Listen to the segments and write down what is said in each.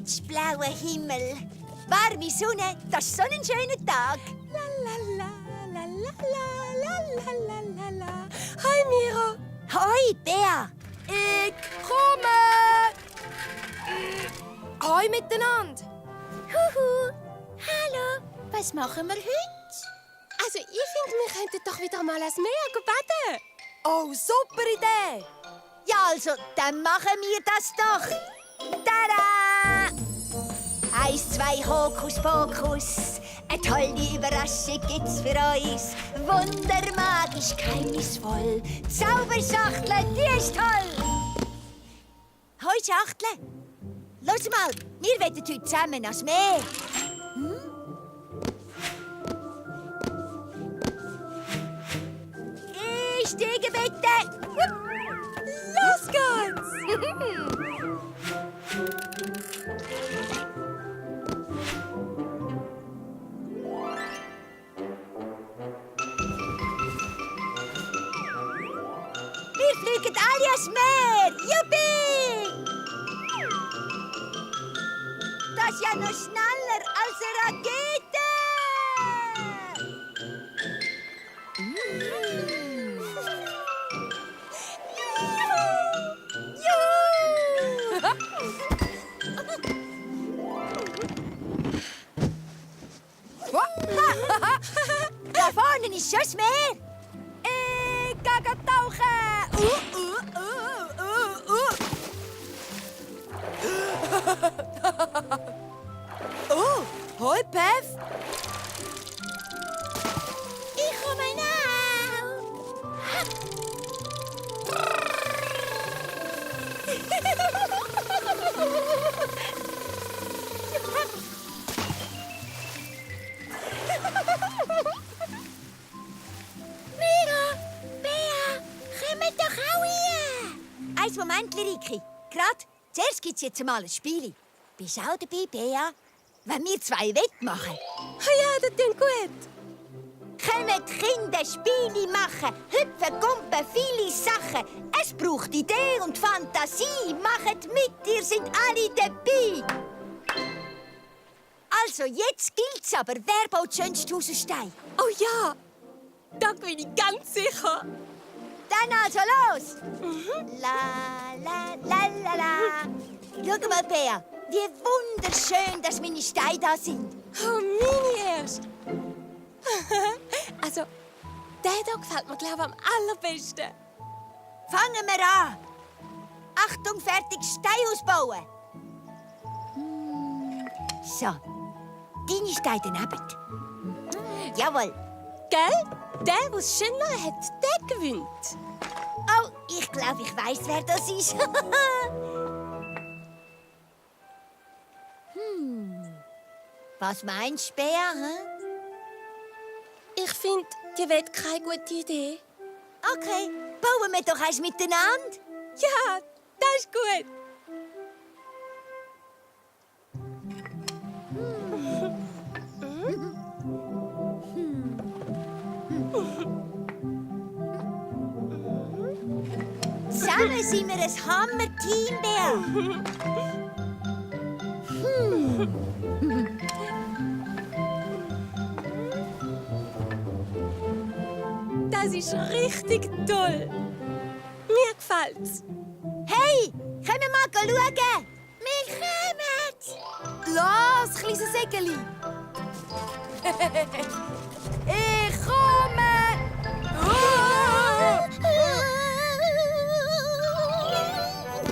pitschblauer Himmel. Warme Sonne, das ist so ein schöner Tag. La la la la la la la la la la. Hi Mira. Hoi, Bea. Ich komme. Hi miteinander. Huhu. Hallo. Was machen wir heute? Also ich finde, wir könnten doch wieder mal ans Meer baden. Oh, super Idee. Ja, also, dann machen wir das doch. Tada! 1, 2, Hokus Pokus. Eine tolle Überraschung gibt's für uns. Wundermagisch, geheimnisvoll. Zauberschachtel, die ist toll. Hoi, Schachtel. Los mal, wir wollen heute zusammen ans Meer. Ich steige bitte. Los geht's. Wir fliegen alle ans Meer. Juppie! Das ist ja noch schneller als eine Rakete. Da vorne ist schon das Meer. Ich gehe tauchen. Oh, hoi Pev. Ich komme Mira, Bea, kommt doch auch hier. Eins Moment, Riki. Gerade. Zuerst gibt's jetzt mal ein Spiel. Bist du auch dabei, Bea? Wenn wir zwei wettmachen. Ja, das klingt gut. Können die Kinder Spiele machen, hüpfen, gumpen, viele Sachen. Es braucht Idee und Fantasie. Macht mit, ihr seid alle dabei. Also, jetzt gilt's aber, wer baut das schönste Haus aus Stein? Oh ja, da bin ich ganz sicher. Dann also los! La, la, la, la, la. Schau mal, Bea, wie wunderschön, dass meine Steine da sind. Oh, meine erst. Also, der hier gefällt mir, glaube ich, am allerbesten. Fangen wir an. Achtung, fertig, Stein ausbauen. So, deine Steine daneben. Jawohl. Gell? Der, der es schöner hat, der gewinnt. Oh, ich glaube, ich weiß, wer das ist. Was meinst du, Bea? Hm? Ich finde, die wäre keine gute Idee. Okay, bauen wir doch eins miteinander. Ja, das ist gut. Zusammen sind wir ein Hammer-Team, Bea. Das ist richtig toll. Mir gefällt's. Hey, können wir mal schauen? Wir kommen! Los, kleines Segeli. Ich komme.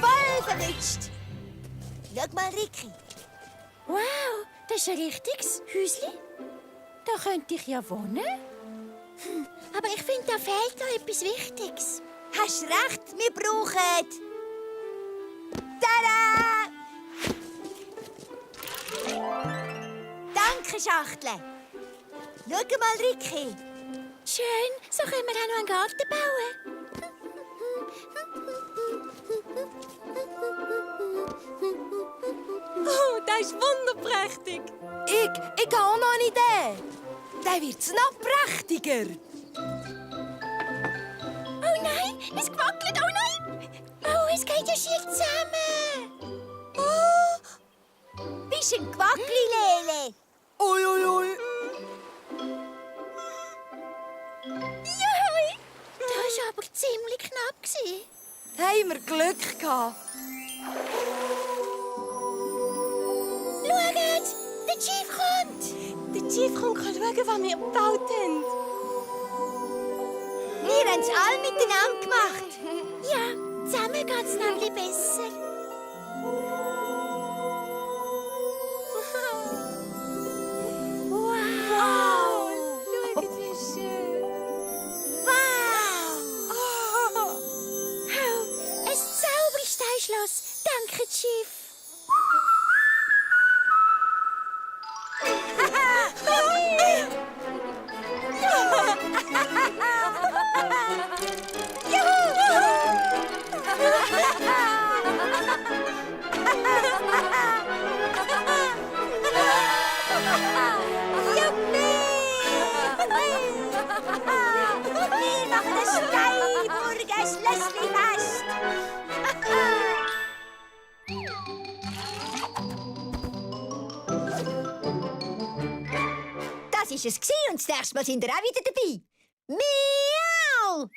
Voll verrutscht! Schau mal, Riki. Wow, das ist ein richtiges Häuschen. Da könnte ich ja wohnen. Aber ich finde, da fehlt noch etwas Wichtiges. Hast recht, wir brauchen... Tada! Danke, Schachtel. Schau mal, Riki. Schön, so können wir auch noch einen Garten bauen. Oh, das ist wunderprächtig. Ich habe auch noch eine Idee. Der wird noch prächtiger. Oh nein, es gewackelt, oh nein. Oh, es geht ja schief zusammen. Oh, ist ein Quackli-Lele. Ui, ui, ui. Juhui! Das war aber ziemlich knapp. Da haben wir Glück gehabt. Schaut! Der Chief kommt! Der Chief kommt schauen, was wir gebaut haben. Wir haben es alle miteinander gemacht. Ja, zusammen geht es nämlich besser. Wow! Schaut, wie schön. Wow! Oh, ein Zaubersteinschloss. Danke, Chief. Wir machen das Steinburger Schlössli-Fest. Das war es und das nächste Mal sind wir auch wieder dabei. Miau!